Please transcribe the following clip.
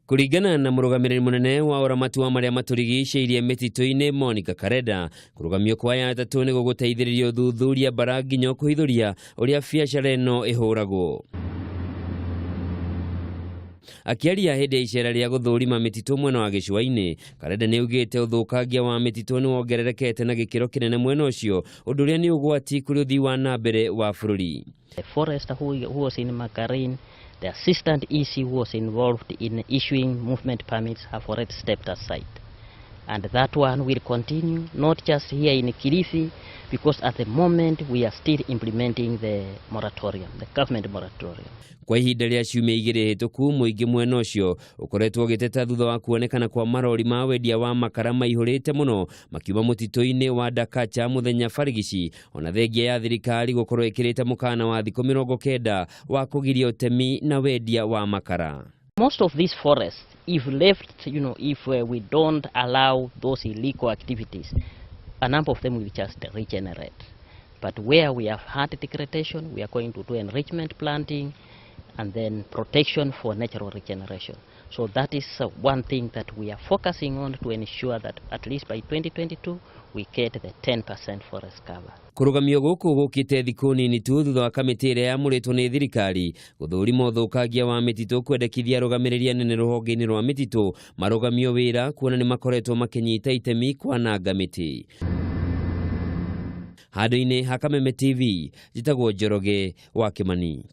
Kũringana na mũrũgamĩrĩri mũnene wa ũramati wa marĩa matũrigicĩirie mĩtitũ-inĩ Monica Kareda, kũrũgamio kwa aya atatũ nĩ gũgũteithĩrĩria ũthuthuria bara nginya kũhithũria ũrĩa biacara ĩno ĩhũragwo. Akĩaria hĩndĩ ya icera rĩa gũthũrima mĩtitũ mwena wa gĩcũa-inĩ, Kareda nĩ augĩte ũthũkangia wa mĩtitũ nĩ wongererekete na gĩkĩro kĩnene mwena ũcio, ũndũ ũrĩa nĩ ũgwati kũrĩ ũthii wa na mbere wa bũrũri. The forester who was in Magarini, the assistant EC who was involved in issuing movement permits have already stepped aside. And that one will continue, not just here in Kilifi, because at the moment we are still implementing the moratorium, the government moratorium. Kwa ihinda rĩa ciumia 2 hĩtũku, mũingĩ mwena ũcio ũkoretwo ũgĩteta thutha wa kuonekana kwa marori ma wendia wa makara maihũrĩte mũno makiuma mũtitũ-inĩ wa Dakacha mũthenya barigici, ona thengia ya thirikari gũkorwo ĩkĩrĩte mũkana wa thikũ 90 wa kũgiria ũtemi na wendia wa makara. Most of these forests, if left, if we don't allow those illegal activities, a number of them will just regenerate. But where we have had degradation, we are going to do enrichment planting and then protection for natural regeneration. So that is one thing that we are focusing on to ensure that at least by 2022 we get the 10% forest cover. Kũrũgamio gũkũ gũkĩte thikũ nini tu thutha wa kamĩtĩ ĩrĩa yamũrĩtwo nĩ thirikari gũthũrima ũthũkangia wa mĩtitũ kwendekithia arũgamĩrĩri anene rũhonge-inĩ rwa mĩtitũ marũgamio wĩra kuona nĩ makoretwo makĩnyita itemi kwananga mĩtĩ. Handũ-inĩ ha Kameme TV, njĩtagwo Njoroge wa Kĩmani.